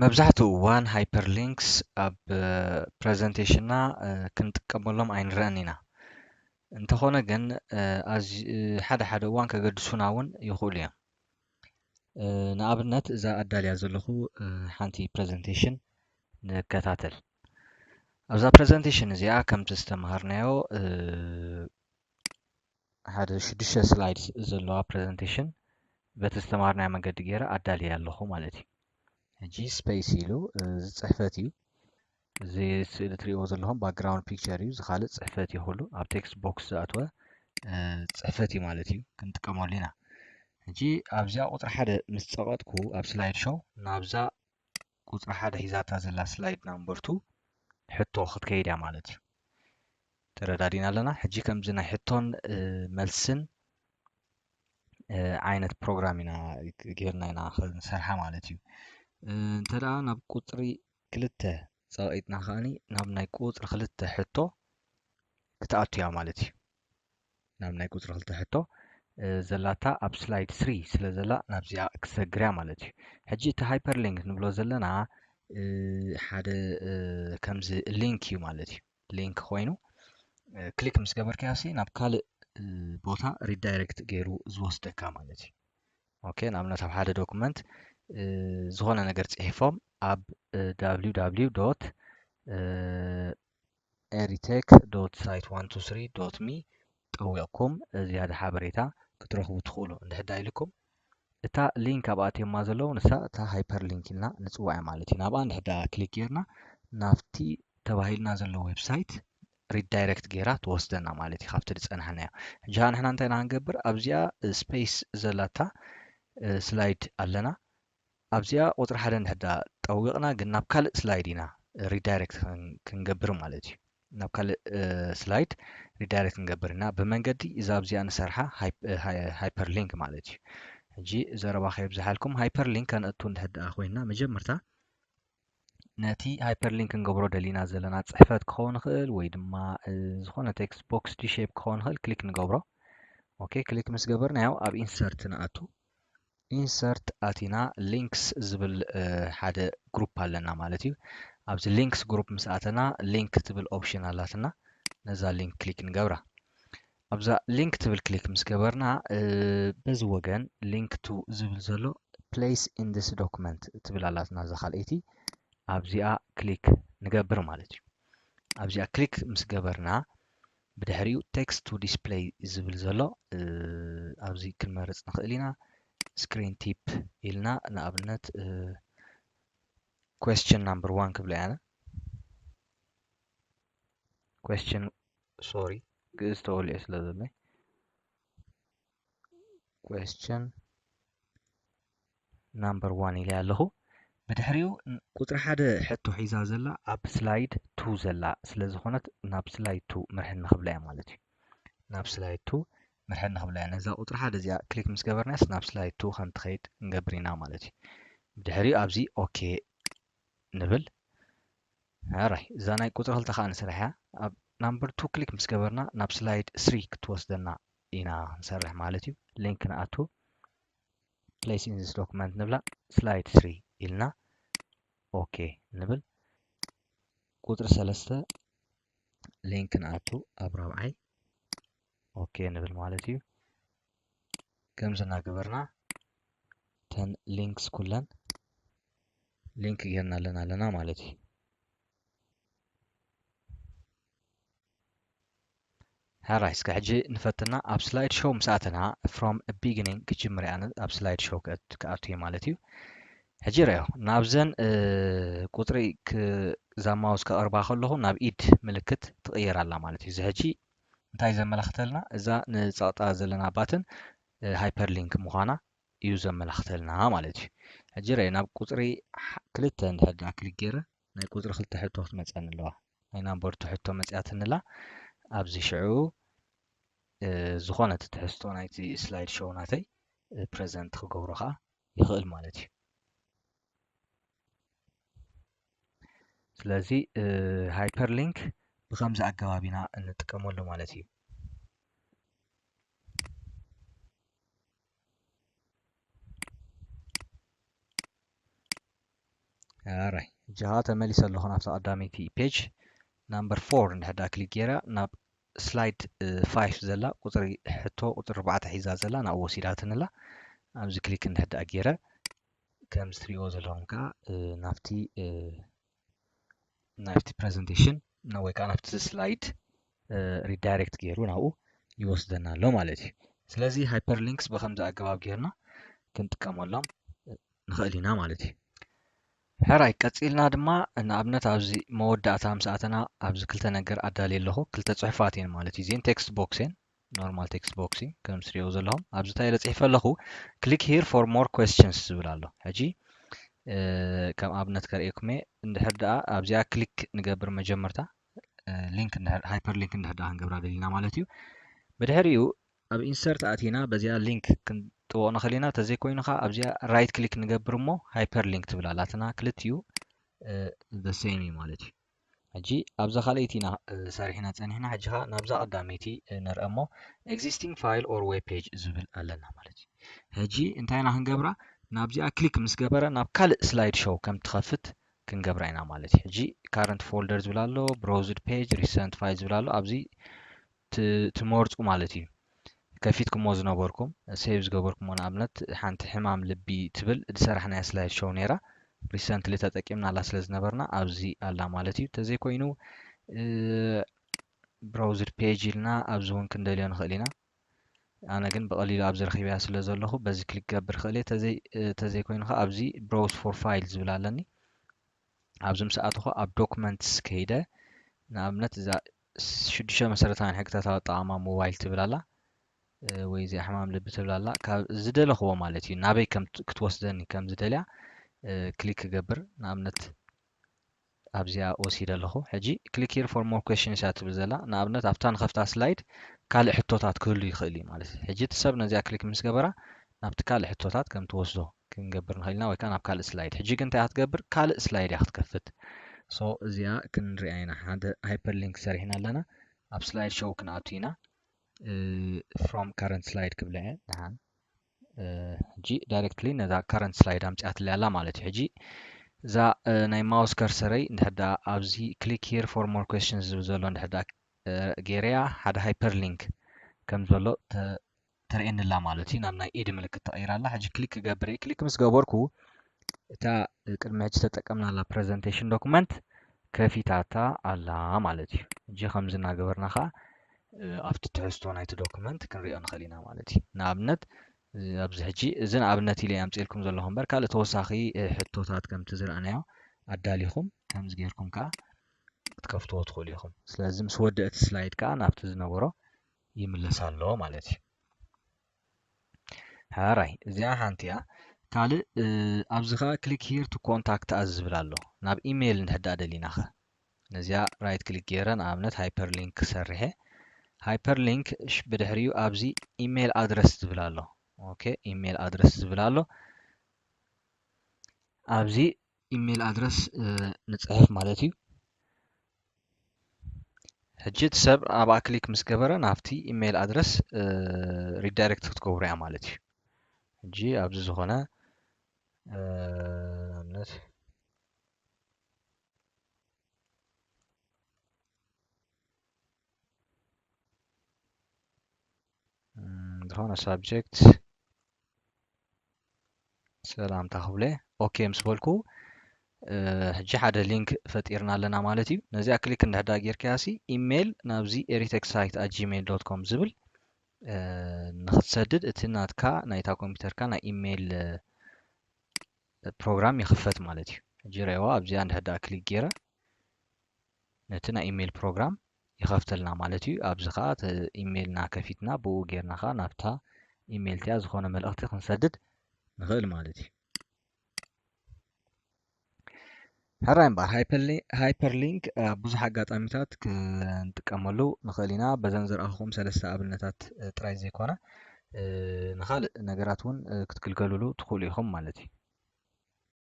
መብዛሕትኡ እዋን ሃይፐርሊንክስ ኣብ ፕረዘንቴሽንና ክንጥቀመሎም ኣይንረአን ኢና። እንተኾነ ግን ሓደ ሓደ እዋን ከገድሱና እውን ይኽእሉ እዮም። ንኣብነት እዛ ኣዳልያ ዘለኹ ሓንቲ ፕረዘንቴሽን ንከታተል። ኣብዛ ፕረዘንቴሽን እዚኣ ከምቲ ዝተምሃርናዮ ሓደ ሽዱሽተ ስላይድስ ዘለዋ ፕረዘንቴሽን በቲ ዝተምሃርናዮ መንገዲ ገይረ ኣዳልየ ኣለኹ ማለት እዩ። ሕጂ ስፔስ ኢሉ እዚ ፅሕፈት እዩ። እዚ ስእሊ ትሪእዎ ዘለኹም ባክግራውንድ ፒክቸር እዩ። እዚ ካልእ ፅሕፈት እዩ። ኩሉ ኣብ ቴክስት ቦክስ ዝኣተወ ፅሕፈት እዩ ማለት እዩ። ክንጥቀመሉ ኢና። ሕጂ ኣብዚኣ ቁፅሪ ሓደ ምስ ፀቐጥኩ ኣብ ስላይድ ሾው ናብዛ ቁፅሪ ሓደ ሒዛታ ዘላ ስላይድ ናምበር ቱ ሕቶ ክትከይድ እያ ማለት እዩ። ተረዳዲና ኣለና። ሕጂ ከምዚ ናይ ሕቶን መልስን ዓይነት ፕሮግራም ኢና ጌርና ኢና ክንሰርሓ ማለት እዩ። እንተ ደኣ ናብ ቁፅሪ ክልተ ፀቒጥና ከኣኒ ናብ ናይ ቁፅሪ ክልተ ሕቶ ክትኣቱ እያ ማለት እዩ። ናብ ናይ ቁፅሪ ክልተ ሕቶ ዘላታ ኣብ ስላይድ ስሪ ስለ ዘላ ናብዚኣ ክሰግር እያ ማለት እዩ። ሕጂ እቲ ሃይፐር ሊንክ ንብሎ ዘለና ሓደ ከምዚ ሊንክ እዩ ማለት እዩ። ሊንክ ኮይኑ ክሊክ ምስ ገበርካዮ ሲ ናብ ካልእ ቦታ ሪዳይሬክት ገይሩ ዝወስደካ ማለት እዩ። ኦኬ፣ ንኣብነት ኣብ ሓደ ዶክመንት ዝኾነ ነገር ፅሒፎም ኣብ www dot eritech dot site one two three dot me ጠዊቕኩም ዝያዳ ሓበሬታ ክትረኽቡ ትኽእሉ። እንድሕዳ ኢልኩም እታ ሊንክ ኣብ ኣትዮማ ዘለዉ ንሳ እታ ሃይፐር ሊንክ ኢልና ንፅዋዕ ማለት እዩ። ናብኣ እንድሕዳ ክሊክ ጌርና ናብቲ ተባሂልና ዘሎ ዌብሳይት ሪዳይሬክት ጌራ ትወስደና ማለት እዩ ካብቲ ዝፀናሕናዮ። ሕጂ ንሕና እንታይ ኢና ክንገብር ኣብዚኣ ስፔስ ዘላታ ስላይድ ኣለና። ኣብዚኣ ቁፅሪ ሓደ እንድሕዳ ጠዊቕና ግን ናብ ካልእ ስላይድ ኢና ሪዳይሬክት ክንገብር ማለት እዩ። ናብ ካልእ ስላይድ ሪዳይሬክት ክንገብር ኢና ብመንገዲ እዛ ኣብዚኣ ንሰርሓ ሃይፐር ሊንክ ማለት እዩ። ሕጂ ዘረባ ከየብዝሓልኩም ሃይፐር ሊንክ ከነእቱ እንድሕዳ ኮይና መጀመርታ ነቲ ሃይፐር ሊንክ ክንገብሮ ደሊና ዘለና ፅሕፈት ክኸውን ይኽእል ወይ ድማ ዝኾነ ቴክስት ቦክስ ዲ ሼፕ ክኸውን ይኽእል ክሊክ ንገብሮ። ኦኬ ክሊክ ምስ ገበርናዮ ኣብ ኢንሰርት ንኣቱ። ኢንሰርት ኣቲና ሊንክስ ዝብል ሓደ ግሩፕ ኣለና ማለት እዩ። ኣብዚ ሊንክስ ግሩፕ ምስ ኣተና ሊንክ ትብል ኦፕሽን ኣላትና። ነዛ ሊንክ ክሊክ ንገብራ። ኣብዛ ሊንክ ትብል ክሊክ ምስ ገበርና በዚ ወገን ሊንክ ቱ ዝብል ዘሎ place in this document ትብል ኣላትና እዛ ካልኣይቲ ኣብዚኣ ክሊክ ንገብር ማለት እዩ። ኣብዚኣ ክሊክ ምስ ገበርና ብድሕሪኡ text to display ዝብል ዘሎ ኣብዚ ክንመርፅ ንኽእል ኢና። ስክሪን ቲፕ ኢልና ንኣብነት question number one ክብላ እያ። question sorry ግእዝ ተወሊዑ ስለ ዘሎ question number one ኢለ ኣለኹ። ብድሕሪኡ ቁፅሪ ሓደ ሕቶ ሒዛ ዘላ ኣብ ስላይድ ቱ ዘላ ስለ ዝኾነት ናብ ስላይድ ቱ ምርሕን ንኽብላ እያ ማለት እዩ። ናብ ስላይድ ቱ ምርሕን ንኽብላ እያ። ነዛ ቁፅሪ ሓደ እዚኣ ክሊክ ምስ ገበርናስ ናብ ስላይድ ቱ ከም ትኸይድ ንገብር ኢና ማለት እዩ። ብድሕሪኡ ኣብዚ ኦኬ ንብል። ኣራይ እዛ ናይ ቁፅሪ ክልተ ከዓ ንስርሕ እያ። ኣብ ናምበር ቱ ክሊክ ምስ ገበርና ናብ ስላይድ ስሪ ክትወስደና ኢና ክንሰርሕ ማለት እዩ። ሊንክ ንኣቱ place in this document ንብላ ስላይድ ስሪ ኢልና ኦኬ ንብል። ቁፅሪ ሰለስተ ሊንክ ንኣቱ ኣብ ራብዓይ ኦኬ ንብል ማለት እዩ። ከምዚ እናገበርና ተን ሊንክስ ኩለን ሊንክ ጌርና ኣለና ኣለና ማለት እዩ። ሓራይ እስከ ሕጂ ንፈትና ኣብ ስላይድ ሾው ምስ ኣተና from beginning ክጅምር እያ ኣብ ስላይድ ሾው ክኣቱ ማለት እዩ። ሕጂ ረዮ ናብዘን ቁፅሪ እዛ ማውስ ከቕርባ ከለኹ ናብ ኢድ ምልክት ትቕየር ኣላ ማለት እዩ። እዚ ሕጂ እንታይ ዘመላኽተልና እዛ ንፀቕጣ ዘለና ባትን ሃይፐር ሊንክ ምዃና እዩ ዘመላኽተልና ማለት እዩ። ሕጂ ረዮ ናብ ቁፅሪ ክልተ እንድሕር ደኣ ክሊክ ገይረ ናይ ቁፅሪ ክልተ ሕቶ ክትመፀኒ ኣለዋ። ናይ ናምበር ቱ ሕቶ መፅያትንላ ኣብዚ ሽዑ ዝኾነ ትሕዝቶ ናይቲ ስላይድ ሾው ናተይ ፕረዘንት ክገብሮ ከዓ ይኽእል ማለት እዩ። ስለዚ ሃይፐር ሊንክ ብከምዚ ኣገባብ ኢና እንጥቀመሉ ማለት እዩ። ኣራይ እጃኻ ተመሊሰ ኣለኹ ናብቲ ቀዳመይቲ page number four እንድሕዳ ክሊክ ገይራ ናብ slide five ዘላ ቁፅሪ ሕቶ ቁፅሪ ኣርባዕተ ሒዛ ዘላ ናብኡ ወሲዳትንላ ኣብዚ ክሊክ እንድሕዳ ገይረ ከም ዝትሪእዎ ዘለኹም ከዓ ናብቲ ናብቲ presentation ወይ ከዓ ናብቲ slide redirect ገይሩ ናብኡ ይወስደና ኣሎ ማለት እዩ። ስለዚ hyperlinks ብከምዚ ኣገባብ ጌርና ክንጥቀመሎም ንኽእል ኢና ማለት እዩ። ሕራይ ቀፂልና ድማ ንኣብነት ኣብዚ መወዳእታ ምስ ኣተና ኣብዚ ክልተ ነገር ኣዳልየ ኣለኹ። ክልተ ፅሑፋት እየን ማለት እዩ። እዚን text box እየን። Normal text box እዩ ከም ትሪእዎ ዘለኹም ኣብዚ እንታይ ኢለ ፅሒፈ ኣለኹ። Click here for more questions ዝብል ኣሎ። ሕጂ ከም ኣብነት ከርእየኩም እየ። እንድሕር ደኣ ኣብዚኣ ክሊክ ንገብር መጀመርታ link hyperlink እንድሕር ደኣ ክንገብራ ደሊና ማለት እዩ። ብድሕሪኡ ኣብ insert ኣቲና በዚኣ link ክንጥወቕ ንኽእል ኢና። ተዘይኮይኑ ከዓ ኣብዚኣ right click ንገብር እሞ hyperlink ትብል ኣላትና። ክልቲኡ the same እዩ ማለት እዩ። ሕጂ ኣብዛ ካልኣይቲ ኢና ሰሪሕና ፀኒሕና። ሕጂ ከዓ ናብዛ ቀዳመይቲ ንርአ እሞ existing file or web page ዝብል ኣለና ማለት እዩ። ሕጂ እንታይ ኢና ክንገብራ? ናብዚኣ ክሊክ ምስ ገበረ ናብ ካልእ slide show ከም ትኸፍት ክንገብራ ኢና ማለት እዩ። ሕጂ current folder ዝብል ኣሎ፣ browsed page፣ recent file ዝብል ኣሎ። ኣብዚ ትመርፁ ማለት እዩ። ከፊትኩሞ ዝነበርኩም save ዝገበርኩሞ ንኣብነት ሓንቲ ሕማም ልቢ ትብል ዝሰራሕናያ slide show ነይራ። Recently ተጠቂምናላ ስለ ዝነበርና ኣብዚ ኣላ ማለት እዩ። ተዘይኮይኑ browsed page ኢልና ኣብዚ እውን ክንደልዮ ንኽእል ኢና። ኣነ ግን ብቐሊሉ ኣብዚ ረኺበያ ስለ ዘለኹ በዚ ክሊክ ክገብር ክእል እየ። ተዘይኮይኑ ከዓ ኣብዚ browse for file ዝብል ኣለኒ። ኣብዚ ምስ ኣተኹ ኣብ documents ከይደ ንኣብነት እዛ ሽዱሽተ መሰረታውያን ሕግታት ኣጠቓቕማ ሞባይል ትብል ኣላ ወይ እዚኣ ሕማም ልቢ ትብል ኣላ። ካብ ዝደለኽዎ ማለት እዩ ናበይ ከም ክትወስደኒ ከም ዝደልያ ክሊክ ክገብር ንኣብነት ኣብዚኣ ወሲደ ኣለኹ። ሕጂ click here for more questions እያ ትብል ዘላ። ንኣብነት ኣብታ ንኸፍታ slide ካልእ ሕቶታት ክህሉ ይኽእል እዩ ማለት እዩ። ሕጂ እቲ ሰብ ነዚኣ ክሊክ ምስ ገበራ ናብቲ ካልእ ሕቶታት ከም ትወስዶ ክንገብር ንኽእል ኢና ወይ ከዓ ናብ ካልእ slide። ሕጂ ግን እንታይ ክትገብር ካልእ slide እያ ክትከፍት። So እዚኣ ክንሪኣ ኢና። ሓደ hyperlink ሰሪሕና ኣለና። ኣብ slide show ክንኣቱ ኢና። From current slide ክብላ እየ። ደሓን ሕጂ directly ነዛ current slide ኣምፂኣትለይ ኣላ ማለት እዩ። ሕጂ እዛ ናይ mouse cursor ይ እንድሕር ደኣ ኣብዚ click here for more questions ዝብል ዘሎ እንድሕር ደኣ ገይረያ ሓደ hyperlink ከም ዘሎ ተርእየኒ ኣላ ማለት እዩ። ናብ ናይ ኢድ ምልክት ተቐይራ ኣላ። ሕጂ ክሊክ ክገብር እየ። ክሊክ ምስ ገበርኩ እታ ቅድሚ ሕጂ ተጠቀምናላ presentation document ከፊታታ ኣላ ማለት እዩ። ሕጂ ከምዚ እናገበርና ከዓ ኣብቲ ትሕዝቶ ናይቲ document ክንሪኦ ንኽእል ኢና ማለት እዩ። ንኣብነት ኣብዚ ሕጂ እዚ ንኣብነት ኢለ ኣምፅኤልኩም ዘለኹ እምበር ካልእ ተወሳኺ ሕቶታት ከምቲ ዝረኣናዮ ኣዳሊኹም ከምዚ ጌርኩም ከዓ ክትከፍትዎ ትኽእሉ ኢኹም። ስለዚ ምስ ወደአ እቲ slide ከዓ ናብቲ ዝነበሮ ይምለስ ኣሎ ማለት እዩ። ሕራይ እዚኣ ሓንቲ እያ። ካልእ ኣብዚ ከዓ click here to contact us ዝብል ኣሎ። ናብ ኢሜይል እንድሕዳ ደሊናኸ ነዚኣ right click ገይረ ንኣብነት hyperlink ክሰርሕ እየ። Hyperlink ብድሕሪኡ ኣብዚ ኢሜይል ኣድረስ ዝብል ኣሎ። ኦኬ ኢሜይል ኣድረስ ዝብል ኣሎ። ኣብዚ ኢሜይል ኣድረስ ንፅሕፍ ማለት እዩ። ሕጂ እቲ ሰብ ኣብኣ ክሊክ ምስ ገበረ ናብቲ ኢሜይል ኣድረስ redirect ክትገብሩ እያ ማለት እዩ። ሕጂ ኣብዚ ዝኾነ ኣብነት ዝኾነ subject ሰላምታ ክብለ ኦኬ ምስ በልኩ ሕጂ ሓደ link ፈጢርና ኣለና ማለት እዩ። ነዚኣ ክሊክ እንድሕዳ ጌርካያ ሲ ኢሜይል ናብዚ ኤሪቴክ ሳይት at gmail dot com ዝብል ንክትሰድድ እቲ ናትካ ናይታ ኮምፒውተርካ ናይ ኢሜይል ፕሮግራም ይኽፈት ማለት እዩ። ሕጂ ረእዋ ኣብዚኣ እንድሕዳ ክሊክ ጌረ ነቲ ናይ ኢሜይል ፕሮግራም ይኸፍተልና ማለት እዩ። ኣብዚ ከዓ ኢሜይልና ከፊትና ብኡ ጌርና ከዓ ናብታ ኢሜይል እቲኣ ዝኾነ መልእኽቲ ክንሰድድ ንኽእል ማለት እዩ። ሕራይ እምበኣር hyperlink ኣብ ብዙሕ ኣጋጣሚታት ክንጥቀመሉ ንኽእል ኢና። በዘን ዝረኣኹም ሰለስተ ኣብነታት ጥራይ ዘይኮነ ንኻልእ ነገራት እውን ክትግልገሉሉ ትኽእሉ ኢኹም ማለት እዩ።